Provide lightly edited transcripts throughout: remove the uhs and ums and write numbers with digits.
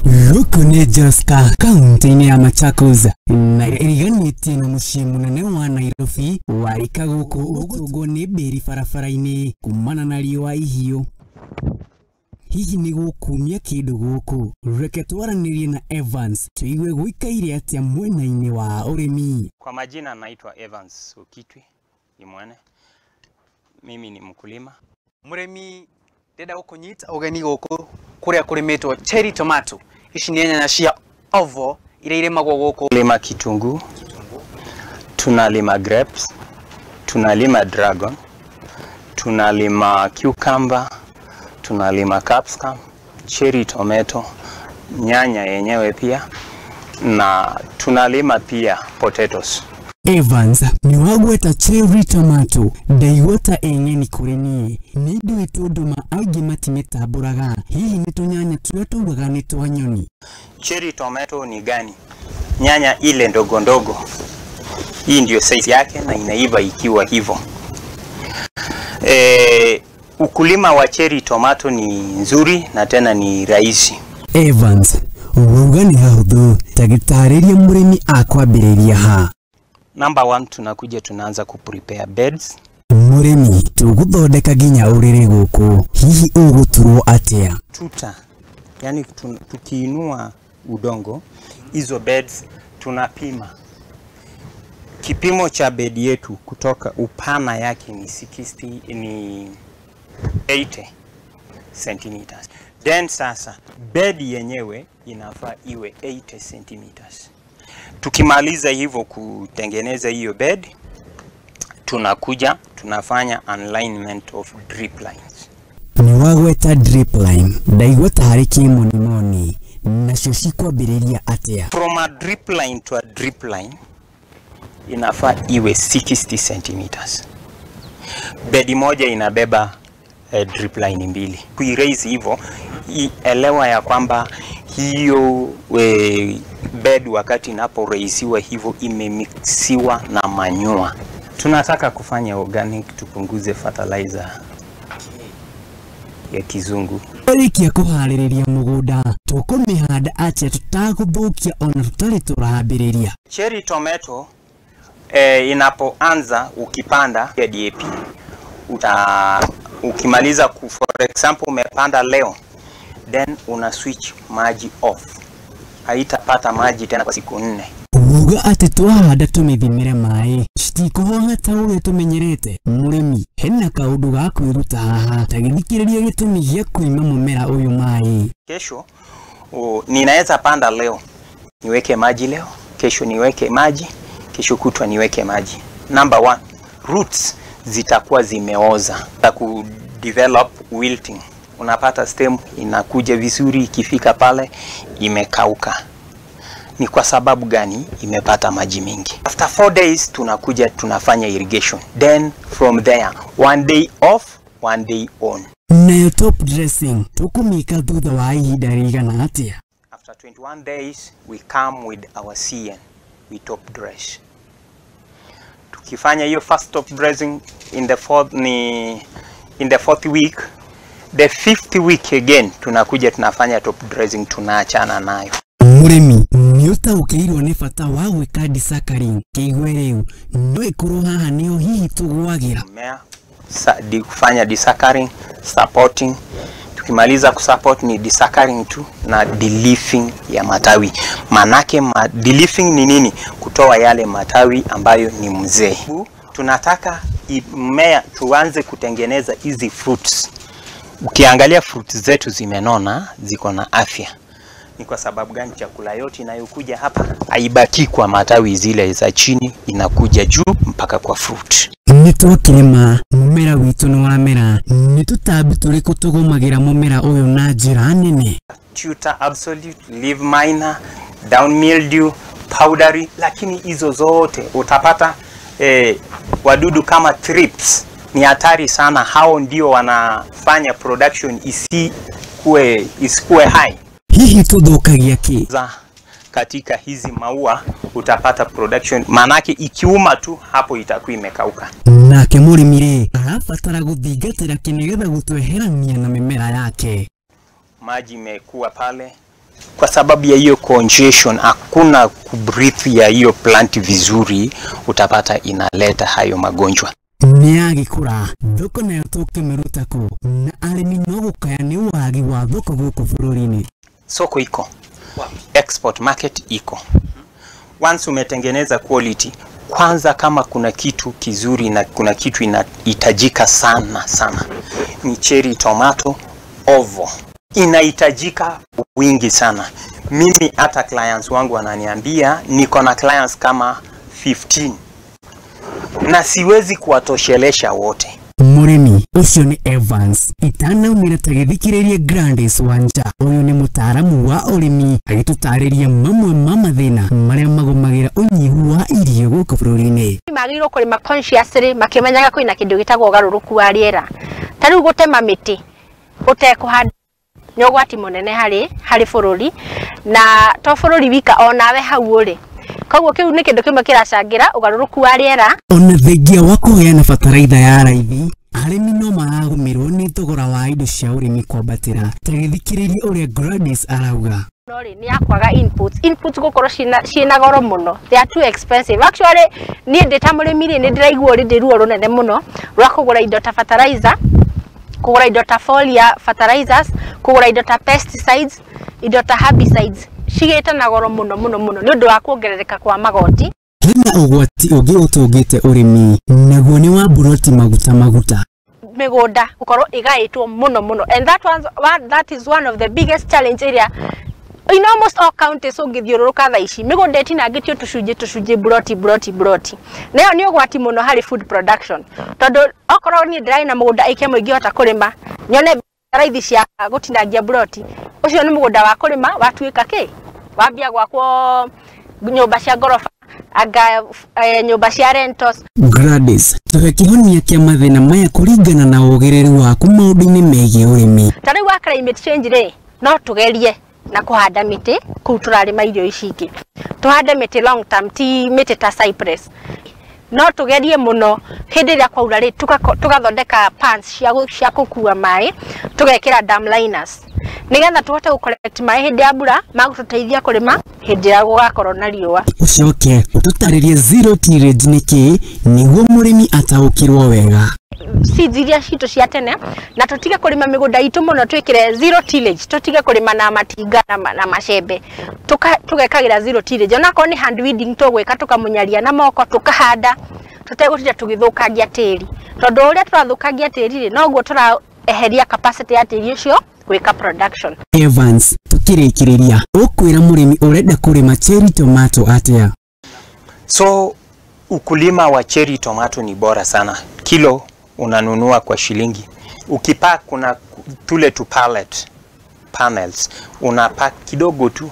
Gũkũ nĩ Joska kaunti-inĩ ya Machakos na ĩriganĩtie na mũciĩ mũnene wa Nairobi. Warĩka gũkũ ũgũtũngwo nĩ mbĩri barabara-inĩ kumana na riũa ihiũ. Hihi nĩ gũkumia kĩndũ gũkũ? Reke twaranĩrie na Evans tuigue gũikaire atĩa mwena-inĩ wa ũrĩmi. Kwa majina naitwa Evans Okitwi Imwene. Mimi ni mkulima. Mũrĩmi, ndĩrenda gũkũnyita ũgeni gũkũ kũrĩa kũrĩmĩtwo cherry tomato. Ici nĩ nyanya cia ovo iria irĩmagwo gũkũ. Lima kitunguu, tunalima grapes, tunalima dragon, tunalima cucumber, tunalima capsicum, cherry tomato, nyanya yenyewe pia, na tunalima pia potatoes. Evans nĩ wagweta cherry tomato, ndaigua ta ĩ ng'eni kũrĩ niĩ. Nĩ ndũĩ tondũ ma aingĩ matimĩtambũraga. Hihi nĩ tũnyanya tũrĩa tugaga nĩ twa nyoni? Cherry tomato ni gani? Nyanya ile ndogo ndogo. Hii ndio size yake na inaiva ikiwa hivyo. Ukulima wa cherry tomato ni nzuri na tena ni rahisi. Evans wauga nĩ hahũthũ, ta gĩtarĩria mũrĩmi akwambĩrĩria ha. Number one, tunakuja tunaanza kuprepare beds. Mũrĩmi, tũgũthondeka nginya ũrĩrĩ gũkũ, hihi ũgũturwo atĩa? Tuta, yani tukiinua udongo, hizo beds tunapima. Kipimo cha bed yetu kutoka upana yake ni 60, ni 80 centimeters. Then sasa bed yenyewe inafaa iwe 80 centimeters. Tukimaliza hivyo kutengeneza hiyo bed, tunakuja tunafanya alignment of drip lines. Nĩ wagweta drip line, ndaigua tarĩ kĩmonimoni, nacio cikwambĩrĩria atĩa? From a drip line to a drip line inafaa iwe 60 centimeters. Bedi moja inabeba drip line mbili. Kuiraise hivyo, elewa ya kwamba hiyo bed wakati inaporaisiwa hivyo imemixiwa na manure. Tunataka kufanya organic, tupunguze fertilizer ya kizungu. Twarĩkia kũharĩrĩria mũgũnda, tũkũmĩhanda atĩa tũtagũthũkia ona tũtarĩ tũrambĩrĩria? Cherry tomato inapoanza ukipanda ya DAP, ukimaliza for example umepanda leo, then una switch maji off, haitapata maji tena kwa siku 4. Uga atĩ twahanda tũmĩthimĩre maĩ citikũhoha ta ũrĩa tũmenyerete. Mũrĩmi, hena kaũndũ ga kwĩruta haha, ta gĩthikĩrĩria gĩtũmi gĩa kũima mũmera ũyũ maĩ. Kesho ninaweza panda leo, niweke maji leo, kesho niweke maji, kesho kutwa niweke maji. Number one, roots zitakuwa zimeoza, za ku develop wilting. Unapata stem inakuja vizuri, ikifika pale imekauka. Ni kwa sababu gani? Imepata maji mingi. After 4 days tunakuja tunafanya irrigation. Then from there, 1 day off, 1 day on. Nayo top dressing tũkũmĩka thutha wa ihinda rĩigana atĩa? After 21 days we come with our CN, we top dress. Tukifanya hiyo first top dressing in the fourth week, the fifth week again tunakuja tunafanya top dressing, tunaachana nayo. Mũrĩmi, nĩ ũtaũkĩirwo nĩ bata wa gwĩka desuckering, kĩigue rĩu no ĩkorwo haha nĩho hihi tũgwagĩra. Mmea kufanya desuckering, supporting. Tukimaliza kusupport ni desuckering tu na deleafing ya matawi. Manake deleafing ni nini? Kutoa yale matawi ambayo ni mzee. Tunataka mmea tuanze kutengeneza hizi fruits. Ukiangalia fruits zetu zimenona, ziko na afya. Ni kwa sababu gani? Chakula yote inayokuja hapa haibaki kwa matawi zile za chini, inakuja juu mpaka kwa fruit. Nĩ twakĩrĩma mũmera witũ nĩ wamera, nĩ tũtambi tũrĩkũ tũgũmagĩra mũmera ũyũ na njĩra nene? Tuta absolute, leaf miner, down mildew, powdery, lakini hizo zote utapata wadudu kama thrips ni hatari sana. Hao ndio wanafanya production isikue high. Hihi tũthũkagia kĩ? Za katika hizi maua utapata production, manake ikiuma tu hapo itakuwa imekauka. Nake mũrĩmi rĩ arabatara gũthingatĩra kĩ nĩgetha gũtweherania na mĩmera yake? Maji imekuwa pale, Kwa sababu ya hiyo congestion, hakuna kubreathe ya hiyo plant vizuri, utapata inaleta hayo magonjwa. Nĩ yagĩkũra thoko nayo tũkĩmĩruta kũ na arĩmi no gũkaya nĩ wagi wa thoko gũkũ bũrũri-inĩ. Soko iko, export market iko. Once umetengeneza quality, kwanza kama kuna kitu kizuri na kuna kitu inahitajika sana sana ni cherry tomato ovo, inahitajika wingi sana. Mimi hata clients wangu wananiambia niko na clients kama 15 na siwezi kuwatoshelesha wote. Mũrĩmi ũcio nĩ Evans itanaumĩra ta gĩthikĩrĩrie Gladys Wanja. Ũyũ nĩ mũtaaramu wa ũrĩmi agĩtũtarĩria mamwe ma mathĩna marĩa magũmagĩra ũnyihu wa irio gũkũ bũrũri-inĩ. Magĩrĩirwo kũrĩma consciously makĩmenyaga kwĩna kĩndũ gĩtagwo ũgarũrũku wa rĩera. Ta rĩu gũtema mĩtĩ ũtekũhanda nĩ ũgwati mũnene harĩ bũrũri, na to bũrũri wika onawe hau ũrĩ. Koguo kĩu nĩ kĩndũ kĩmwe kĩracangĩra ũgarũrũku wa rĩera. Ona thengia wa kũheana bataraitha ya raithi, arĩmi no maragũmĩrwo nĩ thogora wa indo cia ũrĩmi kwambatĩra. Ta gĩthikĩrĩrie ũrĩa Gladys arauga. No rĩ, nĩ ya kwaga inputs, inputs gũkorwo ciĩna goro mũno, they are too expensive actually. Niĩ ndĩ ta mũrĩmi rĩ, nĩ ndĩraigua rĩ ndĩ ruo rũnene mũno rwa kũgũra indo ta fertilizer, kũgũra indo ta foliar fertilizers, kũgũra indo ta pesticides, indo ta herbicides cigĩte na goro mũno mũno mũno nĩ ũndũ wa kuongerereka kwa magoti. Hena ũgwati ũngĩ ũtũngĩte ũrĩmi, naguo nĩ wa mburoti maguta maguta. Mĩgũnda gũkorwo ĩgaĩtwo mũno mũno, and that is one of the biggest challenge area in almost all counties. Ũngĩthiũrũrũka thaa ici mĩgũnda ĩtinangĩtio tũcunjĩ tũcunjĩ, mburoti mburoti mburoti, na ĩyo nĩ ũgwati mũno harĩ food production, tondũ okorwo niĩ ndĩrarĩ na mũgũnda ĩka ĩmwe ingĩhota kũrĩma nyone raithi cia gũtinangia mburoti, ũcio nĩ mũgũnda wa kũrĩma watuĩka kĩ wambia gwakwo nyũmba cia ngoroba anga nyũmba cia rentals. Gladys, tũhe kĩhonia kĩa mathĩna maya kũringana na ũgĩrĩru waku maũndũ-inĩ megiĩ ũrĩmi. Ta rĩu wa climate change rĩ, no tũgerie na kũhanda mĩtĩ kũu tũrarĩma irio ici ingĩ, tũhande mĩtĩ long term, ti mĩtĩ ta cypress. No tũgerie mũno hĩndĩ ĩrĩa kwaura rĩ, tũgathondeka pans cia kũkua maĩ, tũgekĩra dam liners nĩgetha tũhote gũ collect maĩ hĩndĩ ya mbura magũtũteithia kũrĩma hĩndĩ ĩrĩa gũgakorwo na riũa. Ũcoke ũtũtarĩrie zero tillage nĩ kĩĩ nĩguo mũrĩmi ataũkĩrwo wega. Seeds iria citũ cia tene, na tũtige kũrĩma mĩgũnda itũ mũno, twĩkĩre zero tillage, tũtige kũrĩma na matinga na macembe, tũgekagĩra zero tillage. Onakorwo nĩ hand weeding tũgwĩka, tũkamũnyaria na moko, tũkahanda tũtegũtinda tũgĩthũkangia tĩri, tondũ ũrĩa tũrathũkangia tĩri rĩ, noguo tũraeheria capacity ya tĩri ũcio gwĩka production. Evans, tukĩrĩkĩrĩria ũkwĩra mũrĩmi ũrenda kũrĩma cherry tomato atĩa? So ukulima wa cherry tomato ni bora sana. Kilo unanunua kwa shilingi, ukipack kuna tule tu pallet panels, unapack kidogo tu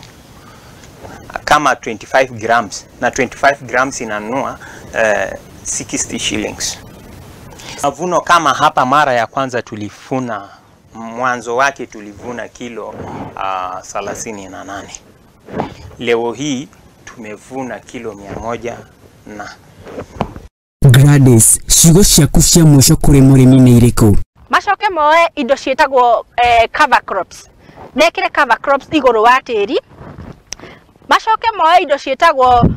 kama 25 grams, na 25 grams inanunua 60 shillings. Mavuno kama hapa mara ya kwanza tulifuna, mwanzo wake tulivuna kilo 38. Leo hii tumevuna kilo 100 na. Gladys, ciugo ciaku cia mũico kũrĩ mũrĩmi nĩ irĩkũ? Macoke moe indo ciĩtagwo cover crops, mekĩre cover crops igũrũ wa tĩri. Macoke moe indo ciĩtagwo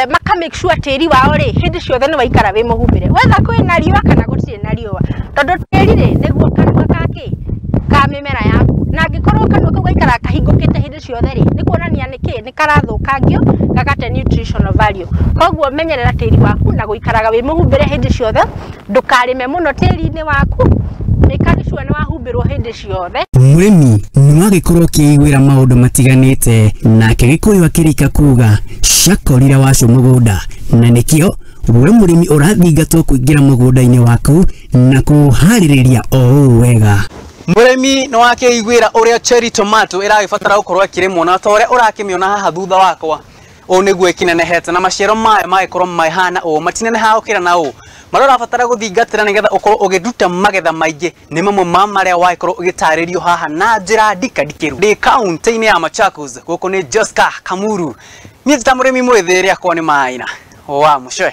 maka make sure tĩri wao rĩ hĩndĩ ciothe nĩ waikara wĩ mũhumbĩre, wetha kwĩna riũa kana gũtirĩ na riũa, tondũ tĩri rĩ nĩguo kanua gakĩ ka mĩmera yaku, na angĩkorwo kanua kau gaikara kahingũkĩte hĩndĩ ciothe rĩ, nĩ kuonania nĩkĩ nĩ karathũkangio gagate nutritional value. Koguo menyerera tĩri waku na gũikaraga wĩ mũhumbĩre hĩndĩ ciothe, ndũkarĩme mũno tĩri-inĩ waku, make sure nĩ wahumbĩrwo hĩndĩ ciothe. Mũrĩmi nĩ wagĩkorwo ũkĩiguĩra maũndũ matiganĩte, nake Gĩkũyũ akĩrika kuga cakorire wacu mũgũnda, na nĩkĩo we mũrĩmi ũrathingatwo kũingĩra mũgũnda-inĩ waku na kũharĩrĩria o ũũ wega. Mũrĩmi nĩ wakĩiguĩra ũrĩa cherry tomato ĩragĩbatara gũkorwo ĩkĩrĩmwo, na ta ũrĩa ũrakĩmĩona haha thutha wakwa ũũ nĩguo ĩkĩnenehete, na maciaro mayo magĩkorwo mahana ũũ, matinenehaga gũkĩra na ũũ. Marĩa ũrabatara gũthingatĩra nĩgetha ũkorwo ũgĩruta magetha maingĩ nĩ mamwe ma marĩa wagĩkorwo ũgĩtarĩrio haha na njĩra ndikandikĩru. Ndĩ kaunti-inĩ ya Machakos, gũkũ nĩ Josca Kamuru. Niĩ ti ta mũrĩmi mwĩthĩ rĩakwa nĩ maina wa mũcoe.